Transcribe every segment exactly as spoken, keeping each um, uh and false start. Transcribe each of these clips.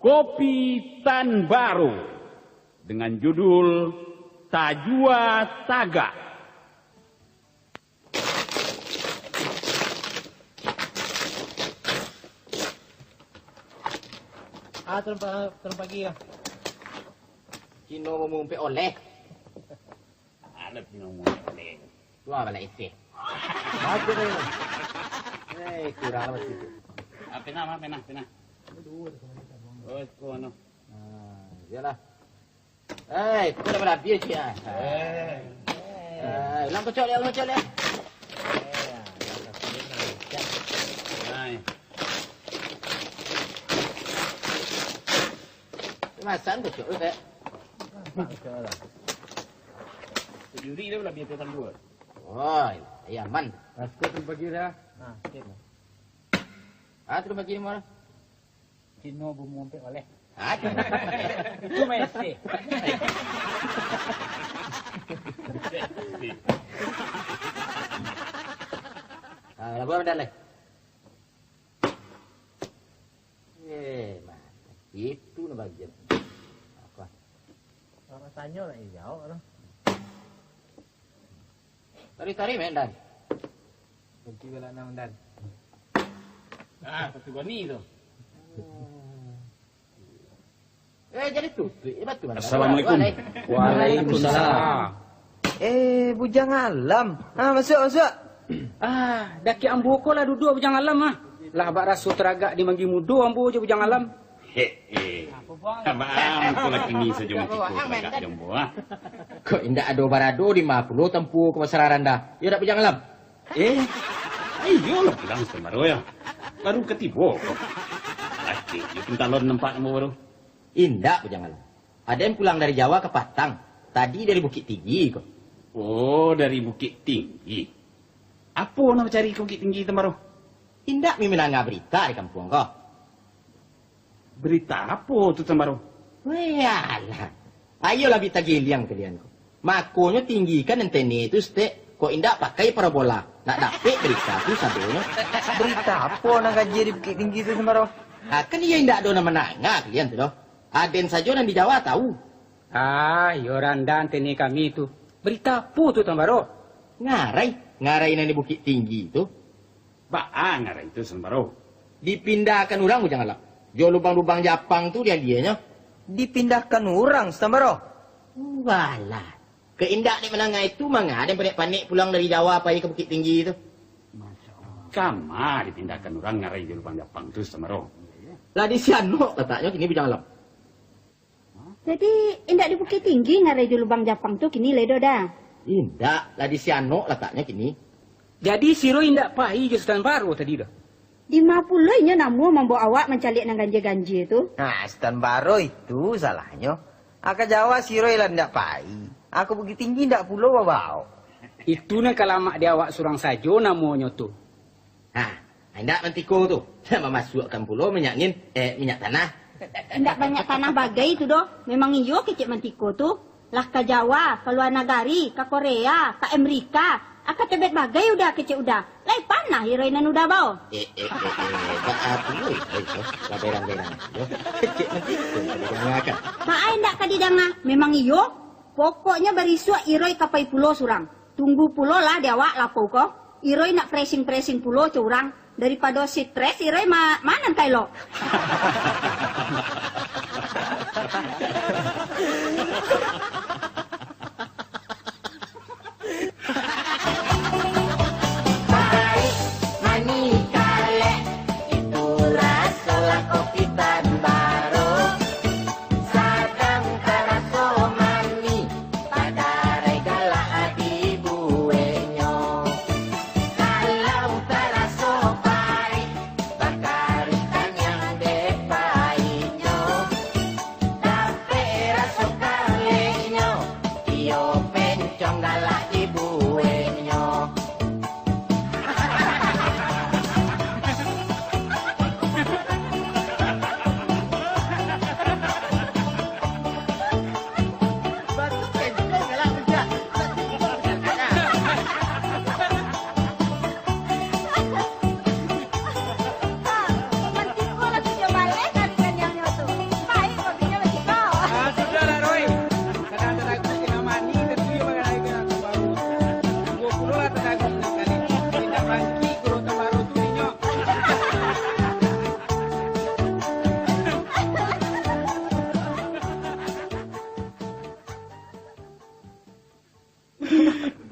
Kopi Tan Baro dengan judul Tajua Tagak. Ah, turun pa-, turun pagi lah. Cino mamumpik oleh. Alah, Cino mamumpik oleh. Dua balak isi. Bagus ni. Eh, kurang lah sikit. Ah, pena, mah, pena, pena. Oh, itu anu. Ah, iyalah. Eh, kau dah berhabis, ya? Eh. Eh, ulang kocok dia, ulang kocok dia. Hai. Masan kocok tu, Tek. Juri dia lah biar datang dua. Oi, iya, aman. Aku tu bagi dah. Ha, sikit lah. Ah, tu bagi ni, Mar. Cino bamumpik oleh. Aduh. Itu mesej. Ah, labuah banda lai. Eh, mano? Itu nah bagian. Apa? Kalau tanyo lah, eh, jawab lah. Tarik-tarik, men, Dan. Ganti balak enam, Dan. Ah, satu goni tu. Eh, jadi tu, tu, eh, batu mana? Assalamualaikum. Waalaikumsalam. Eh, Bujang Alam. Ah, masuk, masuk. Ah, dakek ambo ko lah duduak, Bujang Alam, ah. Lah bak raso taragak di manggi mudo ambo jo Bujang Alam. He, he. Abang, ko lah kini sajo mati ko taragak jo ambo, ah. Kok indak ado barado di ma pulo tampuo ko basararan dah? Iyo dak, Bujang Alam? Eh, iyolah pulang Sutan Baro, yo. Baru ka tibo ko. Laki jo pintalon nampak ambo baru. Indak, Bujang Alam. Aden pulang dari Jawa ka patang. Tadi dari Bukittinggi ko. Oh, dari Bukittinggi. Apo nan bacari ka Bukittinggi, Sutan Baro? Indak mi mandanga barita di kampuang ko? Barita apo tu, Sutan Baro? Weh, alah. Ayolah bi tagiliang kalian ko. Makonyo tinggikan antene tu saketek, kok indak pakai parabola. Nak dapek barita tu sadonyo. Barita apo nan ka jari di Bukittinggi tu, Sutan Baro? Ah, kan iyo indak ado nan mandanga kalian tu doh. Aden sajo nan di Jawa tahu. Ah, iyo randa antene kami tu. Barita apo tu, Sutan Baro? Ngarai, ngarai nan di Bukittinggi tu. Baa ngarai tu, Sutan Baro? Dipindahkan urang, Bujang Alam. Jo lubang-lubang Japang tu dialianyo. Dipindahkan urang, Sutan Baro? Walah. Kok indak dek mandanga itu, manga den panek-panek pulang dari Jawa pai ka Bukittinggi tu. Kama dipindahkan urang ngarai jo lubang Japang tu, Sutan Baro? Lah di Sianok lataknyo kini, Bujang Alam. Jadi, indak di Bukittinggi ngarai jo lubang Japang tu kini lai doh, Da? Indak, lah di Sianok lataknyo kini. Jadi, si Roy indak pai jo Sutan Baro tadi doh? Dima pulo inyo namuah mambaok awak mancaliak nan ganjia-ganjia tu? Nah, Sutan Baro itu salahnyo. Ka Jawa si Roy lah indak pai. Ka Bukittinggi indak pulo babaok. Itu nan ka lamak di awak surang sajo namonyo tu. Ha, indak mantiko tu. Mamasuakkan pulo minyak angin, eh, minyak tanah. Indak banyak tanah bagai tu doh. Memang iyo kecek mantiko tu. Lah ka Jawa, ka lua nagari, ka Korea, ka Amerika. Ka Tibet bagai udah kecek udah. Lai panah i Roy nan udah bao. Eh, eh, eh, eh, baa pulo i Roy tu? Lah berang-berang tu. Kecek mantiko tu didangakan. Baa indak ka didanga? Memang iyo. Pokoknyo barisuak i Roy ka pai pulo surang. Tunggu pulo lah di awak lapau ko. I Roy nak pressing-pressing pulo co urang. Daripado stres i Roy ma-, ma nan ka elok. Paik, manih, kalek, itu raso lah kopi Tan Baro. Sadang taraso manih, padarai galak dibueknyo. Kalau taraso paik, bakari tanyang dek paiknyo. Dapek raso kaleknyo,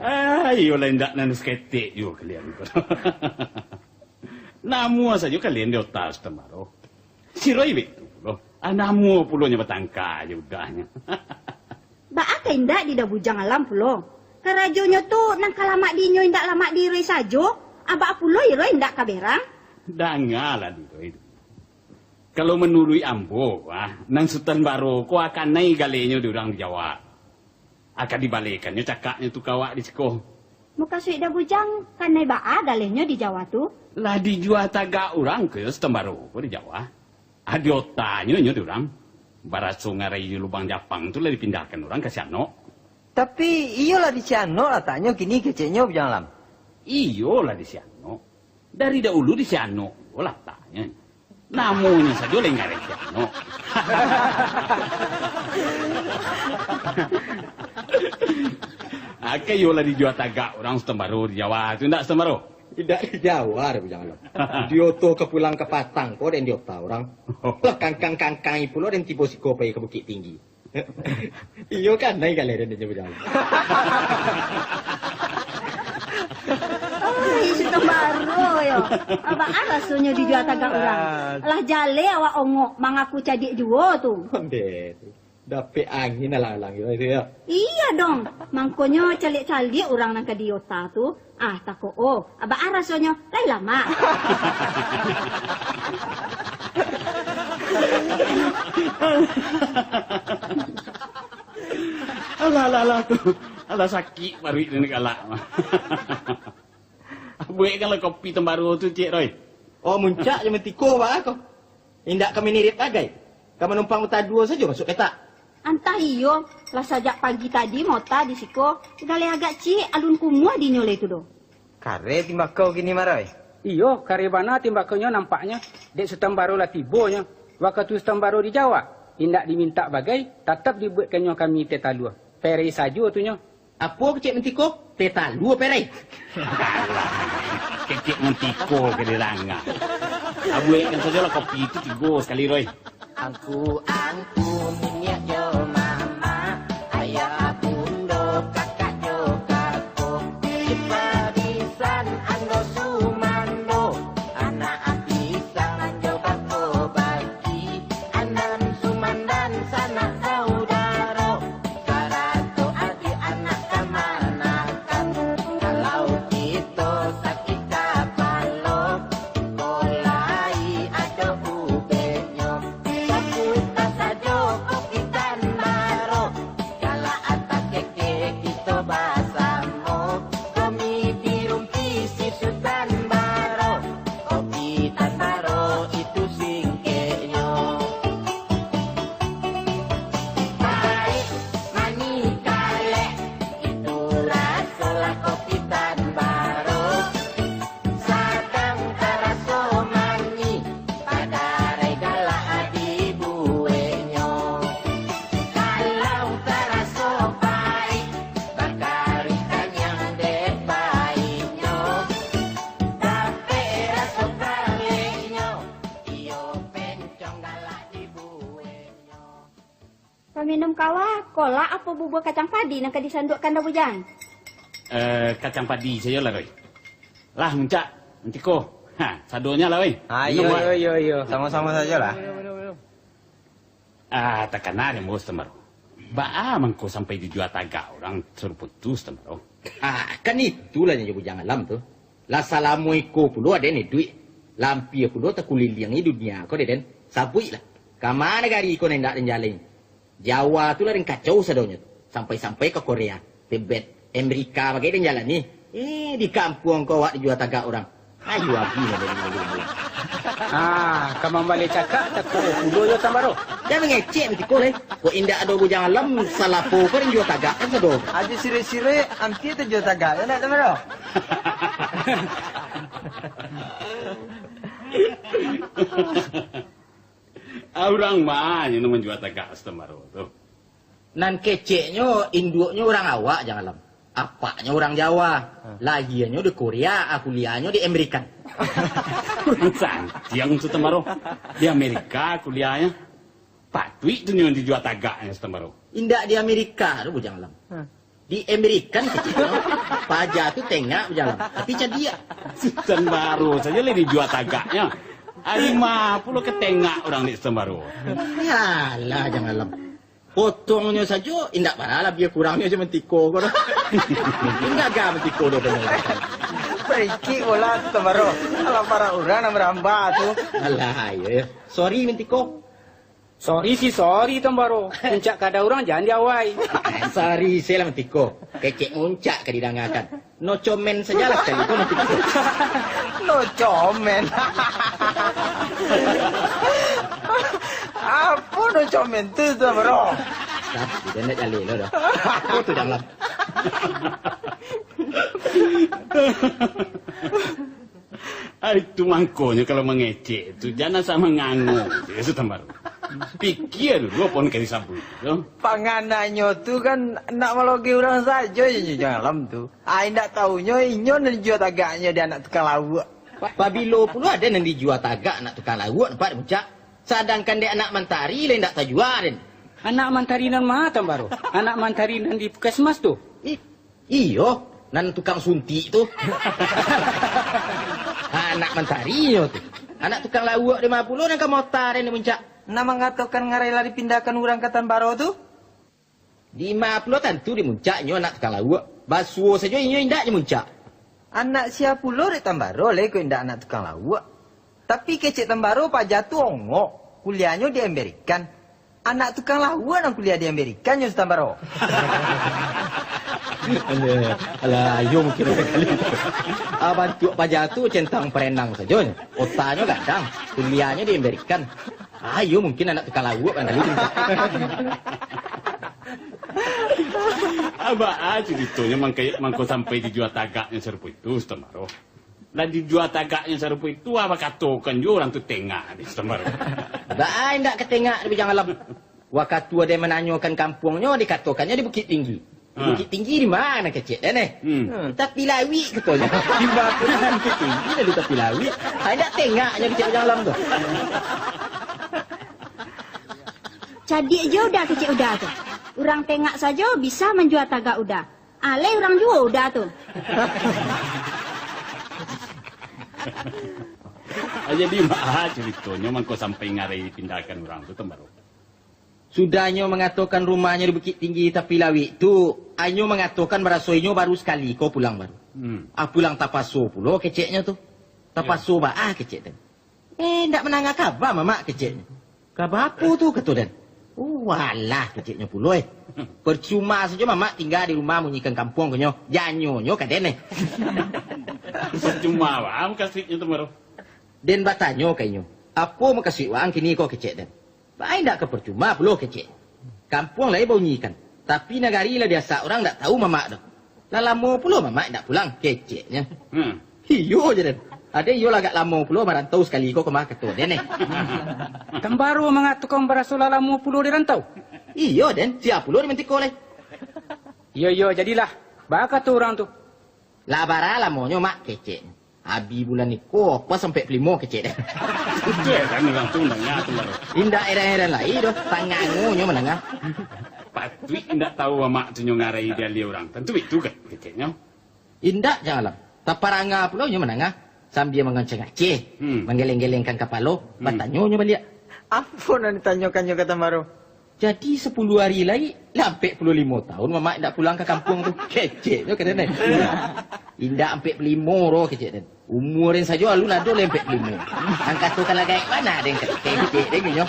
Ah, iyolah, indak nan saketek juo kalian ko. Namuah sajo kalian di ota Sutan Baro. Si Roy baitu pulo. Ah, namuah pulo nyo batangka jo udahnyo. Baa ka indak di Da Bujang Alam pulo? Karajonyo tu nan ka lamak di inyo indak lamak di Roy sajo. Ah, baa pulo i Roy indak ka berang? Dangalah di Roy tu. Kalau manuruik ambo, ah, nan Sutan Baro ko akanai galenyo di urang di Jawa. Akan dibalekannyo cakaknyo tu ka awak di siko. Mukasuik Da Bujang, kanai baa galenyo di Jawa tu? Lah dijua tagak urang ko Sutan Baro ko di Jawa. Ah, di otanyo nyo di urang. Baraso ngarai di Lubang Japang tu lah dipindahkan urang ka Sianok. Tapi, iyolah di Sianok lataknyo kini keceknyo, Bujang Alam. Iyolah di Sianok. Dari daulu di Sianok juo lataknyo. Namonyo sajo lai ngarai Sianok. Akai iyolah dijua tagak urang Sutan Baro di Jawa tu, indak Sutan Baro? Indak di Jawa doh, Bujang Alam. Di oto ka pulang ka patang ko den di ota urang. Lah kangkang-kangkang pulo den tibo siko pai ka Bukik Tinggi. Iyo kan, nai galeh den jo bajalan. Ai, Sutan Baro yo. Baa rasonyo dijua tagak urang? Ah. Lah jaleh awak ongok mangaku cadiak juo tu. Ondeh tu. Dapek angin alang-alang yo, itu yo. Iya dong. Mangkonyo caliak-caliak urang nan ka di ota tu. Ah, tako o. Baa rasonyo? Lai lamak. Alah, alah, alah tu. Alah sakik paruik ni galak. Buekkanlah kopi Sutan Baro tu, Cik Roy. Oh, muncak jo mantiko baa ko. Indak ka manirip bagai. Ka manumpang ota duo sajo masuak petak. Antah iyo, lah sajak pagi tadi mota di siko, galeh agak ciek alun kumuah dinyo lai tu doh. Kareh timbakau kini, Maroy? Iyo, kareh bana timbakonyo nampaknyo. Dek Sutan Baro lah tibonyo. Wakatu Sutan Baro di Jawa, indak dimintak bagai, tatap dibuekkannyo kami teh talua. Perei sajo tu nyo. Apo kecek mantiko? Teh talua perei. Alah, kecek mantiko ka dirangan. Abuekkan sajolah kopi tu tigo sakali, Roy. Angku-angku, niniak jo mamak, ayah bundo, kakak jo kako, si Parisan, Ando Sumando, anak Apisan jo Bako Baki, Anam Sumandan, sanak saudaro, sarato adik anak kamanakan, kalau kito sakik kapalo, Kolai ado ubehnyo, saputa sajo kopi Sutan Baro. Galak ateh keke kito basamo, komi di rumpi si Sutan Baro. Kopi Sutan Baro itu singkeknyo. Paik, manih, kalek, itu rasolah kopi Sutan Baro. Sadang taraso manih, padarai galak dibueknyo. Kalau taraso paik, bakaruik kanyang dek paiknyo. Dapek raso kaleknyo, iyo pencong galak dibueknyo. Paminum kawa, kolak apo bubua kacang padi nan ka disanduakkan Da Bujang? Eh, kacang padi sajolah, Roy. Lah, muncak, mantiko. Ha, sadonyo lah, Roy. Ah, minum, iyo, wak. Iyo, iyo, iyo. Samo-samo sajolah. Ah, takana dek ambo Sutan Baro. Baa mangko sampai dijua tagak urang sarupo tu, Sutan Baro? Ah, kan itulah nyo Bujang Alam tu. Lah salamo iko pulo aden iduik. Lah ampia pulo takuliliangi dunia ko dek den. Sabuiklah, kama nagari ko nan indak den jalani? Jawa tu lah den kacau sadonyo tu. Sampai-sampai ka Korea, Tibet, Amerika bagai den jalani. Eh, di kampuang ko awak dijua tagak urang. Ayo agi nan den jalani. Ah, ka mambaleh cakak, tako pulo jo Sutan Baro. Jan mangecek mantiko lai. Kok indak ado Bujang Alam, salapo ko den jua tagak kan sado. Ajo sirek-sirek, ampia tajua tagak, yo ndak, Sutan Baro? Ah, urang ma nyo nan manjua tagak Sutan Baro tu? Nan keceknyo, induaknyo urang awak, Bujang Alam. Apaknyo urang Jawa, lahianyo di Korea, ah, kuliahnyo di Amerika. Santiang tu, Tambaro. Di Amerika kuliahnyo. Patuik tu nyo dijua tagaknyo, Tambaro. Indak di Amerika tu, Bujang Alam. Di Amerika keceknyo, paja tu tengak, Bujang Alam. Tapi cadiak. Tambaro sajo lah dijua tagaknyo. Ari ma pulo ka tengak urang dek Tambaro. Yalah, Jang Alam. Potongnyo sajo indak bara labiah kurangnyo jo mantiko ko doh. Indak ga mantiko doh. Parikik bola tu, Tambaro. Alah, parak urang nan barambah tu. Alah, iyo, iyo. Sorry, mantiko. Sorry sih, sorry, Tambaro. Muncak kada urang jan diawai. Sorry se lah, mantiko. Kecek muncak ka didangakan. No comment sajalah sakali ko, mantiko. No comment. Apo no comment tu, Tambaro? Nah, kita nak jaleh lo doh. Apo tu dalam? Ari tu mangkonyo kalau mangecek tu, jan asa mangango, Tambaro. Pikia dulu apo nan ka disabuik tu. Pangananyo tu kan nak malogeh urang sajo inyo Jang Alam tu. Ah, indak tahunyo inyo nan dijua tagaknyo di anak tukang lauak. Pabilo pulo ado nan dijua tagak anak tukang lauak, nampak dek Muncak? Sadangkan dek anak mantari lah indak tajua den. Anak mantari nan ma, Tambaro? Anak mantari nan di puskesmas tu? Ih, iyo, nan tukang suntik tu. Anak mantarinyo tu. Anak tukang lauak di ma pulo nan ka mota den di Muncak? Nan mangatokan ngarai lah dipindahkan urang ka Tambaro tu? Di ma pulo tantu di Muncak inyo anak tukang lauak. Basuo sajo inyo indak di Muncak. Anak sia pulo dek Tambaro lai kok indak anak tukang lauak. Tapi kecek Tambaro paja tu ongok, kuliahnyo di Amerika. Anak tukang lauak nan kuliah di Amerika nyo Tambaro. Alah, alah, iyo mungkin lain kali. Ah, bantuak paja tu centang perenang sajo nyo. Otaknyo gadang, kuliahnyo di Amerika. Ah, iyo mungkin anak tukang lauak lain kali. Abah, ah, caritonyo mangko, mangko sampai dijua tagaknyo sarupo itu, Tambaro. Lah dijua tagaknyo sarupo itu, ah, bakatokan juo urang tu tengak di Tambaro. Baa indak ka tengak di Bujang Alam. Wakatu ado mananyokan kampuangnyo, dikatokannyo di Bukik Tinggi. Di Ha. Bukik Tinggi di ma kecek den, eh? Hmm. Di tapi lauik, katonyo. Di ma Bukik Tinggi, di tapi lauik. Ha, indak tengaknyo kecek Bujang Alam tu. Cadiak juo Uda kecek Uda tu. Urang tengak sajo bisa manjua tagak Uda. Alai urang juo Uda tu. Ah, jadi, baa caritonyo mangko sampai ngarai dipindahkan urang tu, Tambaro? Sudah inyo mangatokan rumahnyo di Bukik Tinggi tapi lauik tu, inyo mangatokan baraso inyo baru sakali ko pulang baru. Hmm. Ah, pulang tapaso pulo keceknyo tu. Tapaso Ya. baa kecek tu. Eh, ndak mandanga kaba, Mamak, keceknyo. Kaba apo tu, kato den. Oh, alah, keceknyo pulo, eh. Percuma sajo Mamak tingga di rumah munyikan kampuang, konyo. Janyo nyo ka den, eh. Percuma baa mukasuiknyo tu, Maro? Den batanyo ka inyo, "Apo mukasuik waang kini ko?" kecek den. "Baa indak ka percuma pulo," kecek. "Kampuang lai baunyikan, tapi nagari lah diasak urang ndak tahu Mamak doh." "Lah lamo pulo Mamak indak pulang?" keceknyo. Hmm. "Iyo," jar den. "Ade iyo lah agak lamo pulo marantau sakali ko, ko mah," kato den, eh. Tambaro mangatokan baraso lah lamo pulo di rantau? "Iyo den, sia pulo di mantiko lai." "Iyo, iyo, jadilah. Baa kato urang tu?" "Lah bara lamonyo, Mak?" keceknyo. "Abih bulan iko, pas ampek puluah limo," kecek den. Itu heran urang tu mandanga tu, Maro. Indak heran-heran lai doh, tangangonyo mandanga. Patuik indak tahu Mamak tu nyo ngarai dialia urang. Tantu itu kan, keceknyo. Indak, Jang Alam. Taparanga pulo nyo mandanga, sambia mangaceh-ngaceh, Hmm. manggeleng-gelengkan kapalo, Hmm. batanyo nyo baliak. "Apo nan ditanyokannyo ka Tambaro?" "Jadi sapuluah ari lai, lah ampek puluah limo tahun Mamak indak pulang ka kampuang tu." Keceknyo ka den, eh. "Indak ampek puluah limo doh," kecek den. "Umua den sajo alun ado lai ampek puluah limo. Ang katokan lah gaek bana den," kecek den inyo.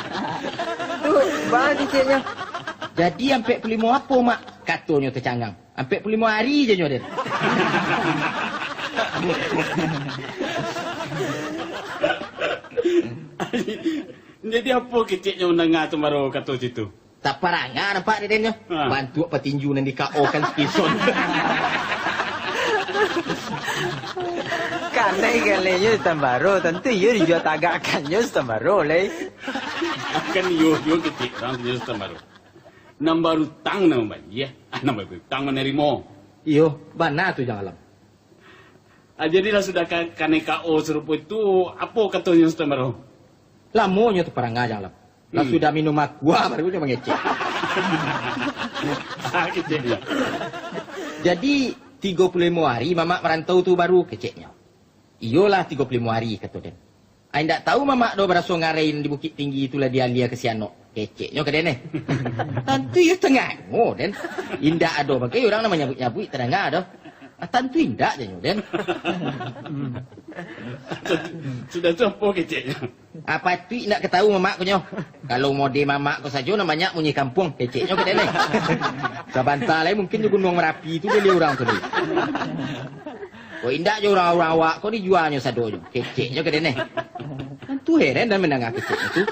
Tu, baa keceknyo. "Jadi ampek puluah limo apo, Mak?" katonyo tacangang. "Ampek puluah limo ari," janyo den. Jadi apo keceknyo mandanga tu, Maro, kato situ? Taparanga nampak dek den nyo. Ha. Bantuak patinju nan di-K O-kan si Kison. Kanai-kanainyo Tambaro, tantu iyo dijua tagakkannyo Tambaro lai. Kan iyo juo kecek urang tu nyo Tambaro. Nan barutang nan mambayia, ah, nan barutang manarimo. Iyo, bana tu, Jang Alam. Ah, jadi lah sudah ka-, kanai K O sarupo itu, apo katonyo Sutan Baro? Lamonyo taparangah, Jang Alam. Lah Hmm. sudah minum aqua, baru nyo mangecek. Ah, kecek dia. Jadi, tigo puluah limo hari mamak marantau tu baru, keceknyo. Iyolah, tigo puluah limo hari, kato den. Ai, indak tahu mamak doh baraso ngarai di Bukik Tinggi tu lah dialia ka si Anok. Keceknyo ka den, eh. Tantu iyo tangango, den. Indak ado bagai urang nan manyabuik-nyabuik tadanga doh. Ah, tantu indak, janyo den. Sudah tu apo keceknyo? Apo tu indak ka tahu mamak ko nyo. Kalau mode mamak ko sajo nan banyak munyi kampuang, keceknyo ka den, eh. Sabanta lai mungkin di Gunuang Marapi tu baliau urang tu ni. Kok indak jo urang-urang awak ko dijuanyo sadonyo. Keceknyo ka den, eh. Tantu heran den mandanga keceknyo tu.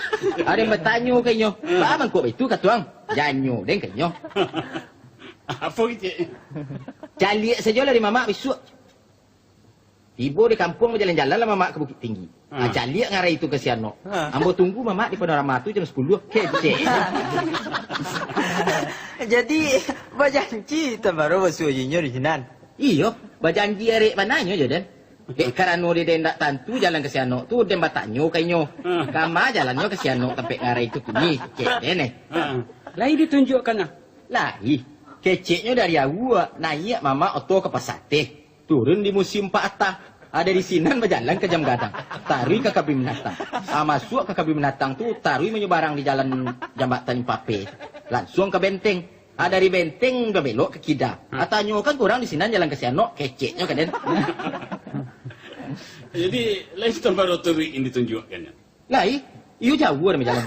Ado nan batanyo ka inyo, "Baa mangko baitu, Katuang?" Janyo den ka inyo. Apo keceknyo? Caliak sajo lah di mamak bisuak. Tibo di kampuang bajalan-jalan lah mamak ka Bukik Tinggi. Ha. Ah, caliak ngarai tu ka si Anok. Ha. Ambo tunggu mamak di Panorama tu jam sapuluah. Kecek. Jadi, bajanji Sutan Baro basuo jo inyo di sinan? Iyo, bajanji arek bananyo jo den. Dek karano dek den indak tantu jalan ka si Anok tu, den batanyo ka inyo, "Kama jalannyo ka si Anok tampek ngarai tu kini?" Kecek den, eh. Ha. Lai ditunjuakkannyo? Lai. Keceknyo dari awak, naiak mamak oto ka Pasateh. Turun di Museum Pak Hatta. Ah, dari sinan bajalan ka Jam Gadang. Taruih ka Kabin Binatang. Ah, masuak ka Kabin Binatang tu, taruih manyabarang di jalan Jambatan Impape. Lansuang ka Benteng. Ah, dari Benteng babelok ka kida. Ah, tanyokan ka urang di sinan jalan ka si Anok, keceknyo ka den. Jadi, lai Sutan Baro taruih ditunjuakkannyo? Lai, iyo jauah dek bajalan.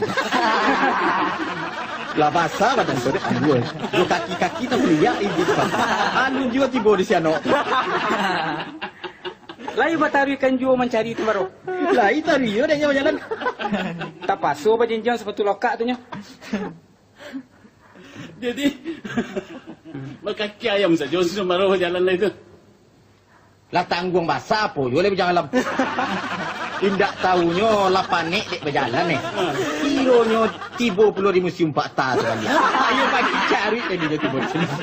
Lah basa badan tu dek ambuih. Yo kaki-kaki takuliak ibu tu. Alun juo tibo di si Anok. Lai bataruihkan juo mancari Sutan Baro? Lai taruih iyo dek nyo bajalan. Tapaso bajinjiang sapatu lokak tu nyo. Jadi, bakaki ayam sajo Sutan Baro bajalan lai tu. Lah tangguang basa apo yo lai Bujang Alam. Indak tahunyo lah panek dek bajalan, eh. Kironyo tibo pulo di Museum Pak Hatta tu baliak. Ayo pagi cari tadi nyo tibo di siko.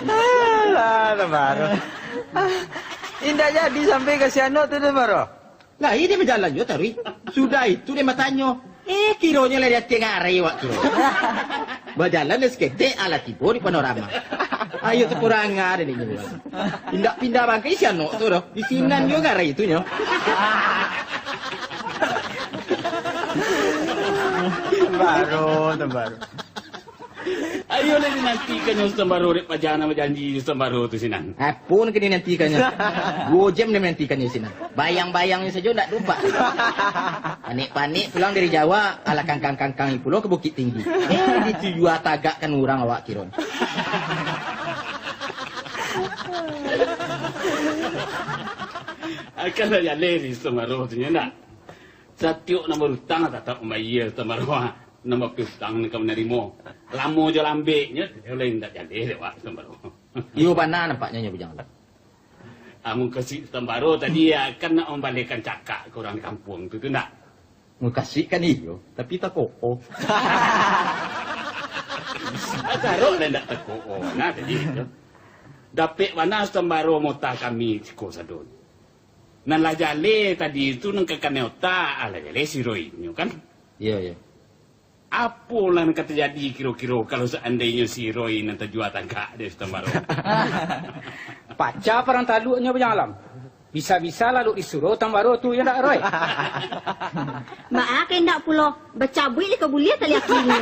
Alah, Sutan Baro. Indak jadi sampai ka si Anok tu, Sutan Baro. Lai dek bajalan juo taruih. Sudah itu dek batanyo. Eh, kironyo lah di ateh ngarai awak tu. Bajalan dek saketek, alah tibo di Panorama. Ayo taparangah dek inyo. Indak pindah bagai si Anok tu doh. Di sinan juo ngarai tu nyo. Sutan Baro, Sutan Baro. Ayo lah dinantikannyo Sutan Baro dek paja nan bajanji Sutan Baro tu sinan. Apo nan ka dinantikannyo? Duo jam nan dinantikannyo sinan. Bayang-bayangnyo sajo ndak tumpak. Panek-panek pulang dari Jawa, alah kangkang-kangkang pulo ka Bukik Tinggi. Eh, ditujua tagakkan urang awak kironyo. Akan lah jaleh di Sutan Baro tu nyo ndak? Satiok nan barutang tatap mambayia, Sutan Baro. Nan bapiutang nan ka manarimo. Lamo jo lambeknyo, lai indak jaleh dek awak, Sutan Baro. Iyo bana nampaknyo nyo, Bujang Alam. Amun ka si Sutan Baro tadi, ya, kan nak mambalehkan cakak ka urang di kampuang tu, tu ndak? Mukasuik kan iyo, tapi tako'o. Acarok lah indak tako'o, nah, tadi tu. Dapek bana Sutan Baro mota kami siko sadonyo. Nan lah jaleh tadi tu nan ka kanai otak, ah, lah jaleh si Roy nyo kan. Iyo, iyo. Apo lah nan ka tajadi kiro-kiro kalau saandainyo si Roy nan tajua tagak dek Sutan Baro? Pacah parang taluknyo, Bujang Alam. Bisa-bisa lalok disuro Sutan Baro tu, yo ndak, Roy? Maaf, ka indak pulo. Bacabuik dek ka buliah tali akinyo.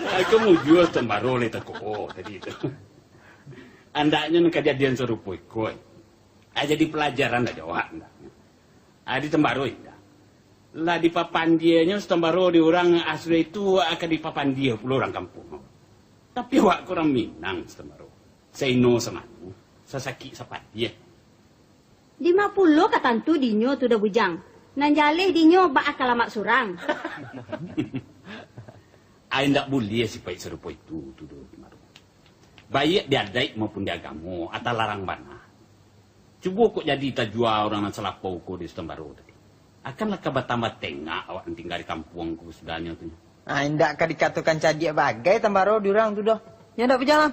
Ai, ka mujua Sutan Baro lai tako'o tadi tu. Andaknyo nan kajadian sarupo iko, ai, jadi palajaran lah jo awak, andaknyo. Ai, di Sutan Baro indak. Lah dipapandianyo Sutan Baro di urang asuh itu, akan dipapandia pulo urang kampuang. Tapi awak ko urang Minang, Sutan Baro. Saino samanu, sasakik sapadiah. Dima pulo ka tantu dinyo tu doh, Bujang. Nan jaleh dinyo baa ka lamak surang. Ai, indak buliah sipaik sarupo itu tu doh, Sutan Baro. Baiak di adaik maupun di agamo, ata larang bana. Cubo kok jadi tajua urang nan salapau ko dek Sutan Baro tadi. Akan lah ka batambah tengak awak nan tingga di kampuang ko sudahnyo tu. Ah, indak ka dikatokan cadiak bagai Tuan Baro di urang tu doh. Yo ndak, Bujang Alam?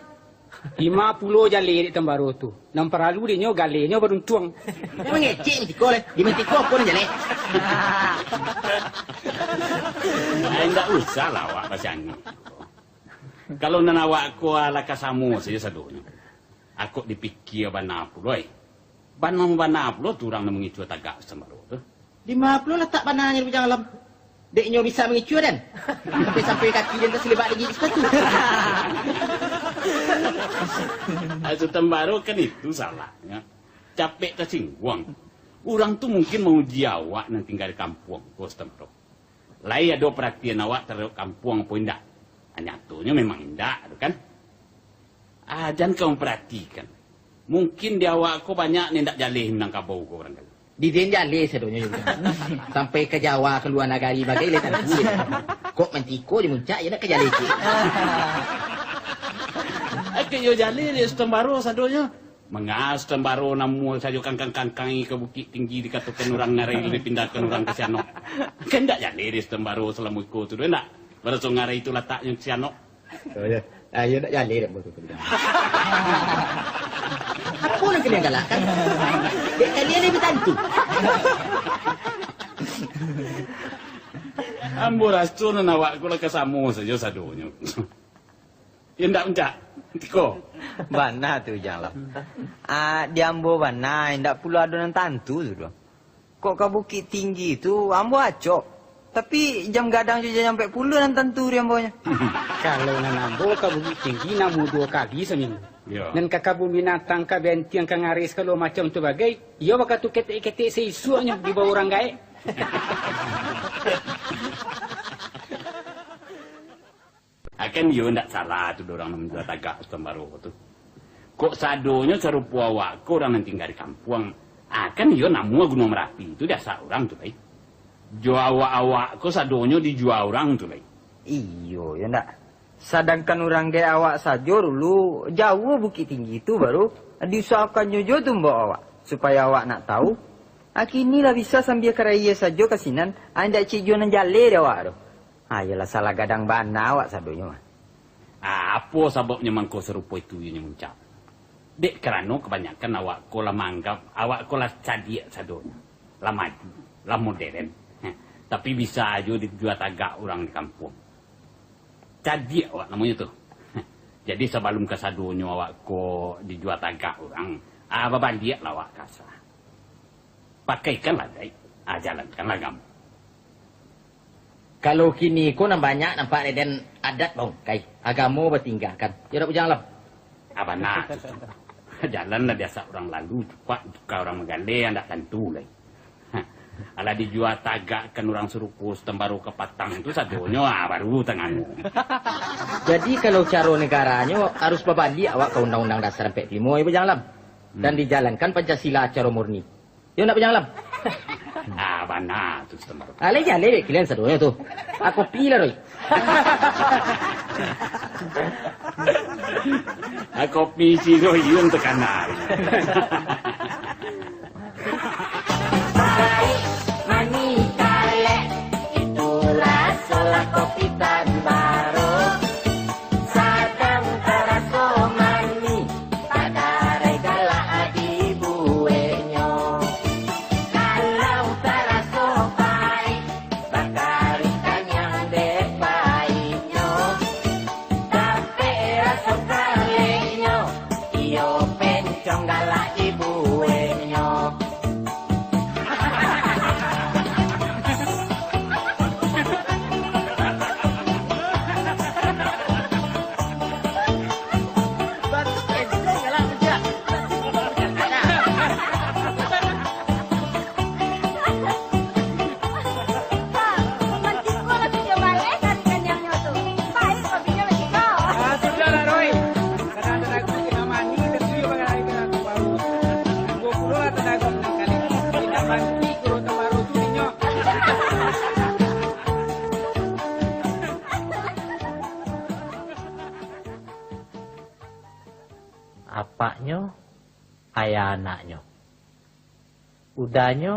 Dima pulo jaleh dek Tuan Baro tu. Nan paralu dek nyo galehnyo baruntuang. Jan mangecek Mantiko lai. Di Mantiko apo nan jaleh? Ah, indak usah lah awak basiangek. Kalau nan awak ko alah ka samo sajo sadonyo. Akok dipikia bana pulo, ai. Bana-bana pulo tu urang nan mangicuah tagak Tuan Baro tu. Dima pulo latak bananyo di Bujang Alam? Dek nyo bisa mangicuah den. Sampai-sampai kaki den tasilibak lagi di sapatu. Maksud Tuan Baro kan itu salahnyo. Capek tasingguang. Urang tu mungkin mauji awak nan tingga di kampuang ko, Tuan Baro. Lai ado paratian awak taradok kampuang apo indak? Nyatonyo memang indak tu kan. Ah, jan ka mamparatikan. Mungkin di awak ko banyak nan indak jaleh Minangkabau ko barangkali. Di den jaleh sadonyo, Bujang. Sampai ka Jawa, ka lua nagari bagai lai tantu. Kok Mantiko di muncak, yo ndak ka jaleh ciek. Akok yo jaleh dek Tuan Baro sadonyo. Manga Tuan Baro namuah sajo kangkang-kangkang ka Bukik Tinggi dikatokan urang ngarai dipindahkan urang ka sianok. Kan ndak jaleh dek Tuan Baro salamo iko tu doh, ndak? Baraso ngarai tu lataknyo ka sianok. Oh, yo. Ah, yo ndak jaleh dek Bujang. Apo nan kalian galakkan? Dek kalian ni batantu. Ambo raso nan awak ko lah ka samo sajo sadonyo. Yo ndak, Muncak? Tiko. Bana tu, Bujang Alam. Ah, di ambo bana, indak pulo ado nan tantu tu doh. Kok ka Bukik Tinggi tu, ambo acok. Tapi, jam gadang jo jam ampek pulo nan tantu di ambonyo. Kalau nan ambo ka Bukik Tinggi, namuah duo kali saminggu. Yo. Nan ka kabun binatang, ka bentiang, ka ngarai sagalo macam tu bagai, iyo bakatu ketek-ketek saisuaknyo di bawah urang gaek. Akan iyo ndak salah tu, urang nan manjua tagak Tuan Baro tu. Kok sadonyo sarupo awak ko urang nan tingga di kampuang, akan iyo namuah Gunuang Marapi tu diasak urang tu lai. Jo awak-awak ko sadonyo dijua urang tu lai. Iyo, yo ndak? Sadangkan urang gaek awak sajo dulu, jauah Bukik Tinggi tu baru diusahokannyo juo tumbok awak, supayo awak nak tahu. Kini lah bisa sambia karayia sajo ka sinan, indak cik juo nan jaleh di awak tu. Ah, iyolah, salah gadang bana awak sadonyo mah. Ah, apo sababnyo mangko sarupo itu inyo Muncak? Dek karano kabanyakan awak ko lah maanggap awak ko lah cadiak sadonyo, lah maju, lah moderen. Heh, tapi bisa ajo dijua tagak urang di kampuang. Cadiak awak namonyo tu. Heh, jadi sabalum kasadonyo awak ko dijua tagak urang, ah, babaliaklah awak ka asa. Pakaikanlah adaik, ah, jalankanlah agamo. Kalau kini ko nan banyak nampak dek den adat baungkai, agamo batinggakan. Yo ndak, Bujang Alam? Ah, bana tu, Tuan. Jalan lah diasak urang lalu, cupak ditukar urang magaleh, ndak tantu lai. Alah dijua tagakkan urang sarupo Tuan Baro kapatang tu sadonyo, ah, baru tangano. Jadi, kalau caro negaranyo, harus babaliak awak ka Undang-Undang Dasar ampek puluah limo, yo, Bujang Alam? Dan Hmm. dijalankan Pancasila caro murni. Yo ndak, Bujang Alam? Ah, bana tu, Tuan Baro. Ah, lai jaleh dek kalian sadonyo tu. Ah, kopi lah, Roy. Ah, kopi si Roy, Yun takana. Pahit, manih, kalek, itu rasolah kopi Tuan Baro. Sadang taraso manih, tadarai galak dibueknyo. Kalau taraso pahit, bakari kanyang dek pahitnyo. Dapek raso kaleknyo, iyo pencong galak dibueknyo. Ah, sudahlah, Roy. Kadang-kadang aku kena mani, tentu juga kadang-kadang kena aku baru. Gua pulo lah tanda aku menang kali. Tidak banti guru terbaru tu, Nyo. Apaknyo, ayah anaknyo. Udahnyo,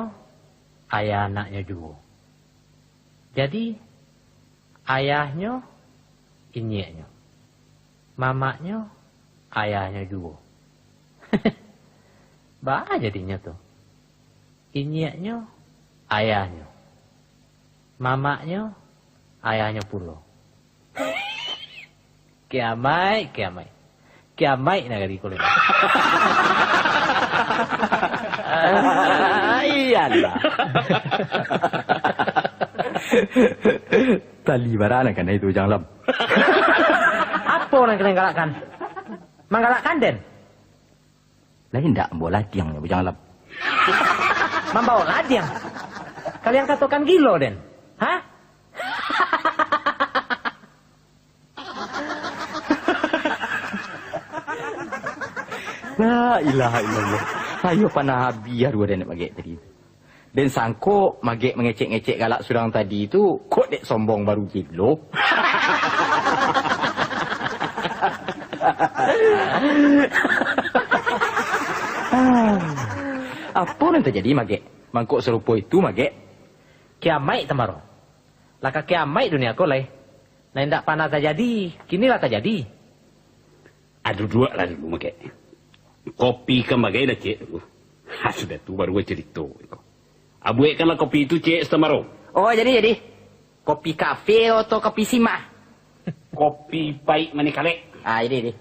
ayah anaknyo juo. Jadi, ayahnyo inyiaknyo, mamaknyo ayahnyo juo. Baa jadinyo tu? Inyiaknyo ayahnyo, mamaknyo ayahnyo pulo. Kiamaik, kiamaik. Kiamaik nagari ko lai. Iyolah. Tali bara nan kanai tu, Bujang Alam? Apo nan kanai galakkan? Manggalakkan den? Lah indak, mambaok ladiang nyo, Bujang Alam. Mambaok ladiang? Kalian katokan gilo den? Ha? La ilaha illallah. Ayo panah abih aduah den Magek tadi. Den sangko Magek mangecek-ngecek galak surang tadi tu, kok dek sombong baru gilo. Apo nan tajadi, Magek? Mangkok sarupo itu, Magek? Kiamaik, Tambaro. Lah ka kiamaik dunia ko lai. Nan indak panah tajadi, kini lah tajadi. Ah, duduaklah dulu, Magek. Kopi kan bagai dah, Cek, tu. Ha, sudah tu baru carito ko. Ah, buekkanlah kopi tu, Cek Sutamaro. Oh, jadi, jadi. Kopi kafe atau kopi simah? Kopi paik manih kalek. Ah, jadi, jadi.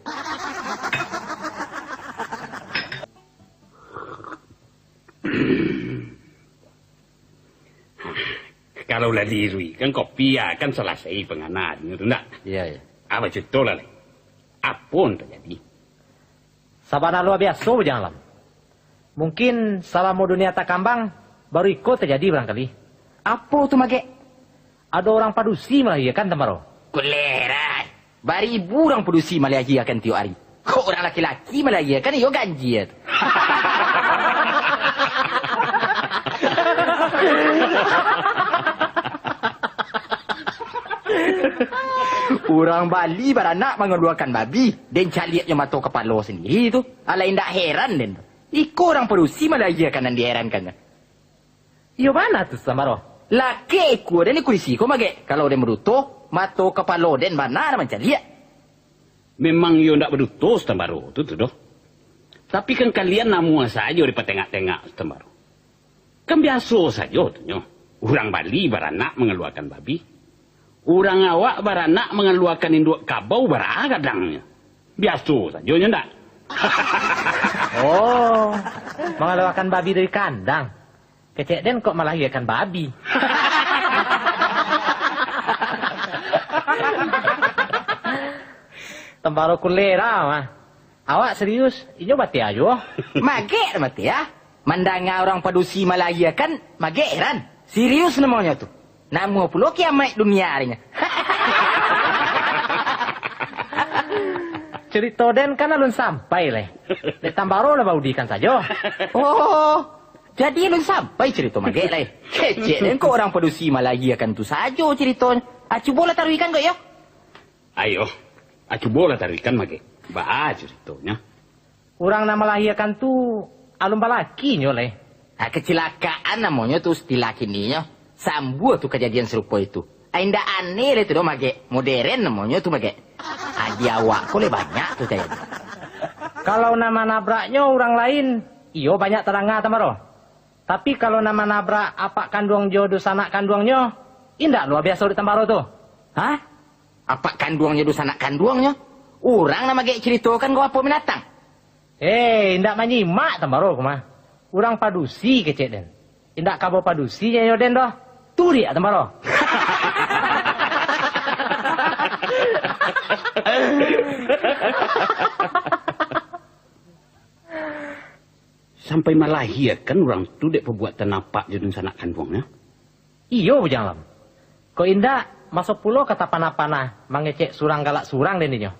Kalau lah diiruikan kopi, ya, kan salasai pangananyo tu, ndak? Iya, iya. Apo carito lah, lai? Apo nan tajadi? Sabana lua biaso, Bujang Alam. Mungkin salamo dunia takambang, baru iko tajadi barangkali. Apo tu, Magek? Ado urang padusi malahiakan, Tambaro. Kulerai! Baribu urang padusi malahiakan tiok ari. Kok urang laki-laki malahiakan, iyo ganjia tu. Urang Bali baranak mangaluakan babi, den caliaknyo mato kapalo sandiri tu. Alah indak heran den tu. Iko urang padusi malahiakan nan diherankannyo. Iyo bana tu, Sutamaro. Lakek ikua den di kurisi ko, Magek. Kalau den baduto, mato kapalo den bana nan mancaliak. Memang iyo ndak baduto, Sutamaro, tu, tu doh. Tapi kan kalian namuah sajo dipatengak-tengak, Sutamaro. Kan biaso sajo tu nyo. Urang Bali baranak mangaluakan babi. Urang awak baranak mangaluakan induak kabau bara gadangnyo. Biaso sajo nyo ndak? Oh, mangaluakan babi dari kandang. Kecek den kok malahiakan babi. Tambaro kulera mah. Awak serius, inyo batia juo. Magek batia. Mandanga urang padusi malahiakan, Magek heran. Serius namonyo tu. Namuah pulo kiamaik dunia arinyo. Carito den kan alun sampai lai. Dek Tambaro lah baudikan sajo. Oh, jadi alun sampai carito Magek lai. Kecek den kok urang padusi malahiakan tu sajo caritonyo. Ah, cubolah taruihkan kok yo. Ayo, ah, cubolah taruihkan, Magek. Baa caritonyo? Urang nan malahiakan tu alun balakinyo lai. Ah, kacilakaan namonyo tu istilah kininyo. Sambuah tu kajadian sarupo itu. Ah, indak aneh lai tu doh, Magek. Moderen namonyo tu, Magek. Ah, di awak ko lai banyak tu tajadi. Kalau nan manabraknyo urang lain, iyo banyak tadanga, Tambaro. Tapi kalau nan manabrak apak kanduang jo dunsanak kanduangnyo, indak lua biaso dek Tambaro tu. Hah? Apak kanduang jo dunsanak kanduangnyo? Urang nan Magek caritokan ko apo binatang? Hei, indak manyimak Tambaro ko mah. Urang padusi kecek den. Indak kabo padusi nyo den doh. Turiak Tambaro. Sampai malahiakan urang tu dek pabuatan apak jo dunsanak kanduangnyo? Iyo, Bujang Alam. Kok indak, maso pulo ka tapanah-panah mangecek surang galak surang den dinyo.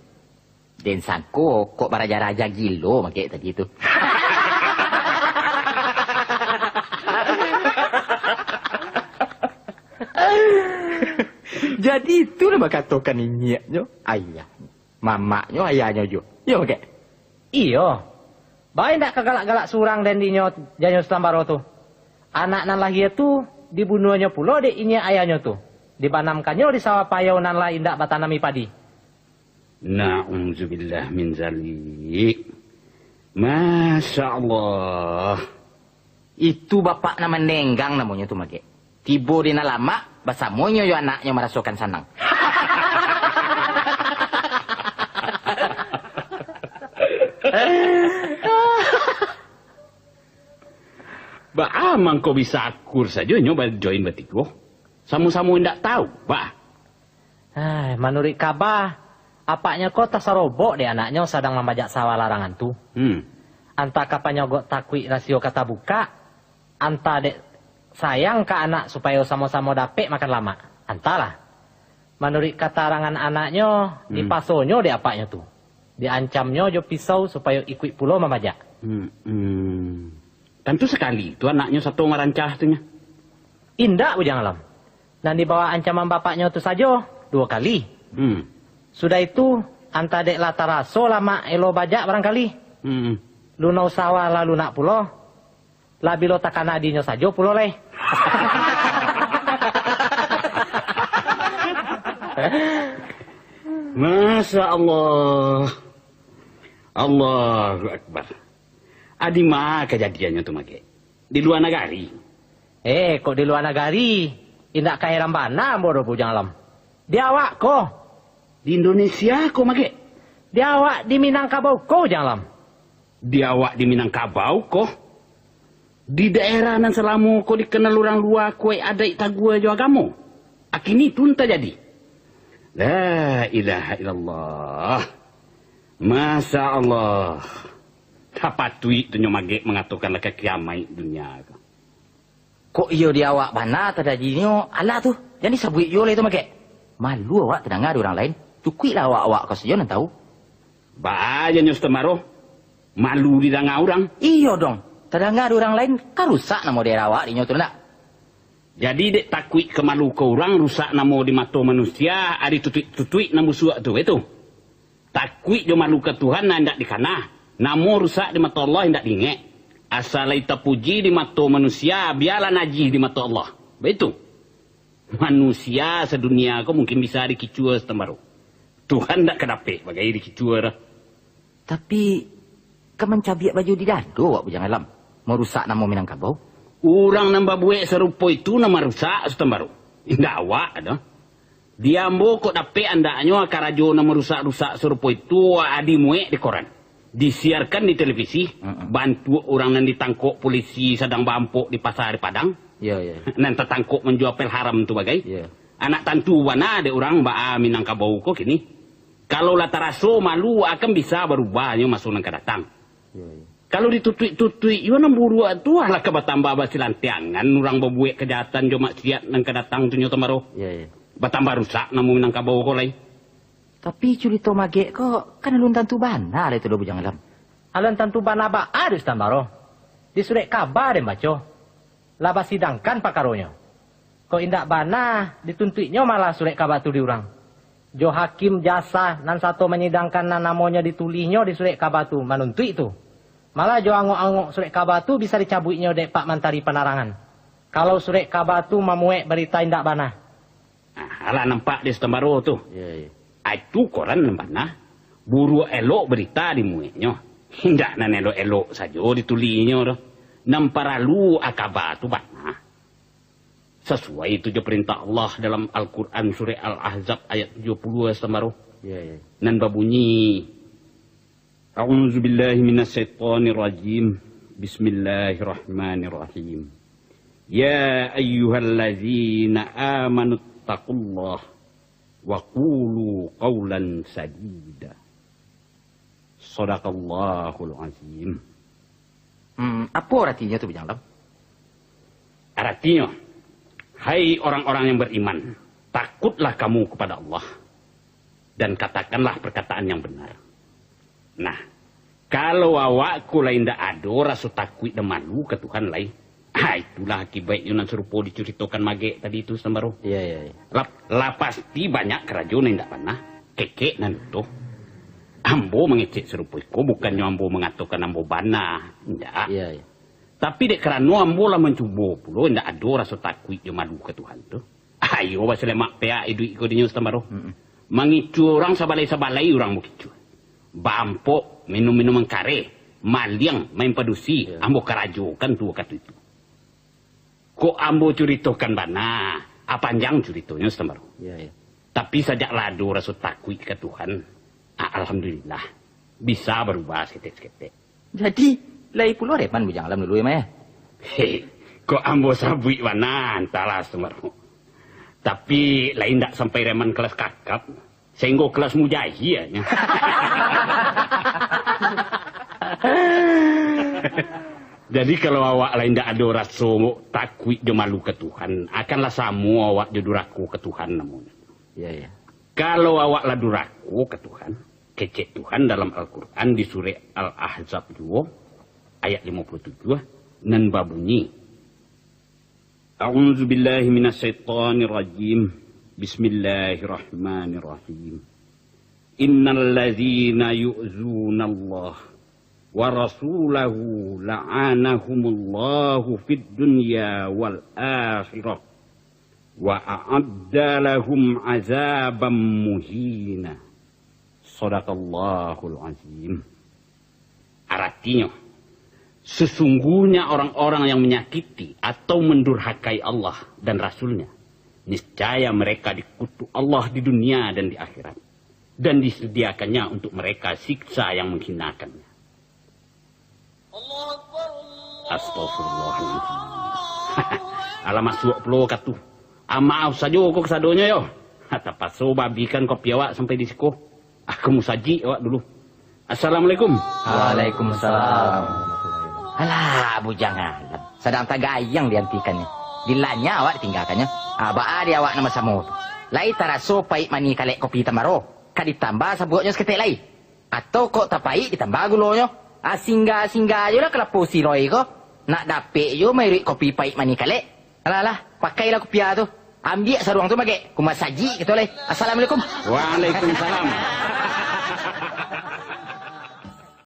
Den sangko kok baraja-raja gilo Magek tadi tu. Jadi itulah bakatokan inyiaknyo, ayah. Mamaknyo ayahnyo juo. Iyo, Magek? Iyo. Baa indak ka galak-galak surang den dinyo, janyo Sutan Baro tu. Anak nan lahia tu dibunuahnyo pulo dek inyiak ayahnyo tu, dibanamkannyo di sawah payau nan lah indak batanami padi. Na'udzubillah min zalik. Masya Allah. Itu bapak nan manenggang namonyo tu, Magek. Tibo di nan lamak, basamonyo jo anaknyo marasokan sanang. Baa mangko bisa akur sajo nyo bajoin batigo? Samo-samo indak tahu, baa? Ai, manuruik kaba, apaknyo ko tasarobok dek anaknyo sadang mambajak sawah larangan tu. Hmm. Antah ka panyogok takuik rasio ka tabukak, antah dek sayang ka anak supayo samo-samo dapek makan lamak. Antahlah. Manuruik katarangan anaknyo, Hmm. dipasonyo dek apaknyo tu. Diancamnyo jo pisau supayo ikuik pulo mambajak. Hmm, hmm. Tantu sakali tu anaknyo sato marancah tu nyo. Indak, Bujang Alam. Nan di bawah ancaman bapaknyo tu sajo, duo kali. Hmm. Sudah itu, antah dek lah taraso lamak elo bajak barangkali. Hmm. Lunau sawah lah lunak pulo. Lah bilo takana dinyo sajo pulo lai. Masya Allah. Allahu Akbar. Adi ma kajadiannyo tu, Magek? Di lua nagari? Eh, kok di lua nagari? Indak ka heran bana ambo doh, Bujang Alam. Di awak ko. Di Indonesia ko, Magek? Di awak di Minangkabau ko, Bujang Alam. Di awak di Minangkabau ko? Di daerah nan salamo ko dikenal urang lua kuaik adaik tagua jo agamo? Akini tu nan tajadi? La ilaha illallah. Masya Allah. Tapatuik tu nyo Magek mangatokan lah ka kiamaik dunia ko. Kok iyo di awak bana tajadinyo, alah tu, jan disabuik juo lai tu, Magek. Malu awak tadanga dek urang lain, cukuiklah awak-awak ko sajo nan tahu. Baa jan nyo Sutan Baro, malu didanga urang? Iyo dong, tadanga dek urang lain, ka rusak namo daerah awak dinyo tu, ndak? Jadi dek takuik ka malu ka urang, rusak namo di mato manusia, ari tutuik-tutuik nan busuak tu, itu. Takuik jo malu ka Tuhan nan indak dikana, namo rusak di mato Allah indak diingek. Asa lai tapuji di mato manusia, bialah najih di mato Allah. Baitu. Manusia sadunia ko mungkin bisa dikicua, Sutan Baro. Tuhan ndak ka dapek bagai dikicua doh. Tapi, ka mancabiak baju di dado awak, Bujang Alam, marusak namo Minangkabau? Urang nan babuek sarupo itu nan marusak, Sutan Baro. Indak awak doh. Di ambo kok dapek andaknyo karajo nan marusak-rusak sarupo itu, ah, dimuek di koran, disiarkan di televisi, Mm-mm. bantuak urang nan ditangkok polisi sadang barampok di Pasa di Padang, Yo, yo. nan tatangkok manjua pel haram tu bagai. Yo. Anak tantu bana dek urang baa Minangkabau ko kini. Kalau lah taraso malu, akan bisa barubahnyo maso nan ka datang. Yo, yo. Kalau ditutuik-tutuik juo nan buruak tu, alah ka batambah basilantiangan urang babuek kajahatan jo maksiat nan ka datang tu nyo, Sutan Baro. Yo, yo. Batambah rusak namo Minangkabau ko lai. Tapi curito Magek ko, kan alun tantu bana lai tu doh, Bujang Alam. Alun tantu bana baa dek Sutan Baro? Di surek kaba den baco. Lah basidangkan pakaronyo. Kok indak bana, dituntuiknyo malah surek kaba tu di urang. Jo hakim jasa nan sato manyidangkan nan namonyo ditulihnyo di surek kaba tu manuntuik tu. Malah jo angok-angok surek kaba tu bisa dicabuiknyo dek Pak Mantari Panarangan, kalau surek kaba tu mamuek barita indak bana. Ah, alah nampak di Sutan Baro tu. Yo, yo. Ai tu koran nan bana. Buruak elok barita dimueknyo. Indak nan elok-elok sajo ditulihnyo doh. Nan paralu akaba tu bana. Sasuai tu jo parentah Allah dalam Al-Quran surek Al-Ahzab ayat tujuah puluah, Sutan Baro. Yo, yo. Nan babunyi, A'udzubillahi minasyaitonirrajim. Bismillahirrahmanirrahim. Ya ayyuhallazina amanuttaqullaha wa qulu qaulan sadida. Sadaqallahul azim. Hmm, apo aratinyo tu, Bujang Alam? Aratinyo, hai orang-orang yang beriman, takutlah kamu kepada Allah, dan katakanlah perkataan yang benar. Nah, kalau awak ko lai indak ado raso takuik dan malu ka Tuhan lai, ha, itulah akibaiknyo nan sarupo dicuritokan Magek tadi tu, Sutan Baro. Iya, iya, iya. Lah, lah pasti banyak karajo nan indak bana, kecek nan utuh. Ambo mangecek sarupo iko, bukannyo ambo mangatokan ambo bana, indak. Iya, iya. Tapi dek karano ambo lah mancubo pulo, indak ado raso takuik jo malu ka Tuhan tu. Ayo, basalemak peak iduik ko dinyo, Sutan Baro. Mm-mm. Mangicuah urang sabalai-sabalai urang bakicuah. Barampok, minum minuman kareh, maliang, main padusi, Iya. ambo karajokan tu wakatu itu. Kok ambo curitokan bana, ah, panjang curitonyo, Sutan Baro. Iya, iya. Tapi sajak lah ado raso takuik ka Tuhan, ah, alhamdulillah, bisa barubah saketek-saketek. Jadi, lai pulo reman Bujang Alam dulu, yo, Mai? Hei, kok ambo sabuik bana, antahlah, Sutan Baro. Tapi, lai indak sampai reman kelas kakap, sainggo kelas mujahia, nyo. Jadi, kalau awak lah indak ado raso takuik jo malu ka Tuhan, akanlah samo awak jo durako ka Tuhan namonyo. Iya, iya. Kalau awak lah durako ka Tuhan, kecek Tuhan dalam Al-Quran di surek Al-Ahzab juo, ayat limo puluah tujuah, nan babunyi, A'udzubillahi minasyaitonirrajim. Bismillahirrahmanirrahim. Innalladzina yu'zunallaha wa rasulahu la'anahumullahu fid dunya wal akhirah, wa a'adda lahum azaban muhina. Sadaqallahul azim. Aratinyo, sesungguhnya orang-orang yang menyakiti atau mendurhakai Allah dan Rasul-Nya, niscaya mereka dikutuk Allah di dunia dan di akhirat, dan disediakannya untuk mereka siksa yang menghinakannya. Astagfirullahaladzim. Alah masuak pulo wakatu. Ah, maaf sajo ko kasadonyo yo. Ha, tapaso babikan kopi awak sampai di siko. Ah, ka musajik awak dulu. Assalamualaikum. Waalaikumsalam. Alah, Bujang Alam. Sadang tagayang diantikannyo. Dilanya awak ditinggakannyo. Ah, baa di awak nan basamo tu? Lai taraso paik manih kalek kopi Sutan Baro? Ka ditambah sabuaknyo saketek lai? Atau kok tapaik ditambah gulonyo? Ah, singgah-singgah juolah kalapo siroi ko. Nak dapek juo mairuik kopi paik manih kalek. Alah, alah, pakailah kupiah tu. Ambiak saruang tu, Magek. Ka musajik kito lai. Assalamualaikum. Waalaikumsalam.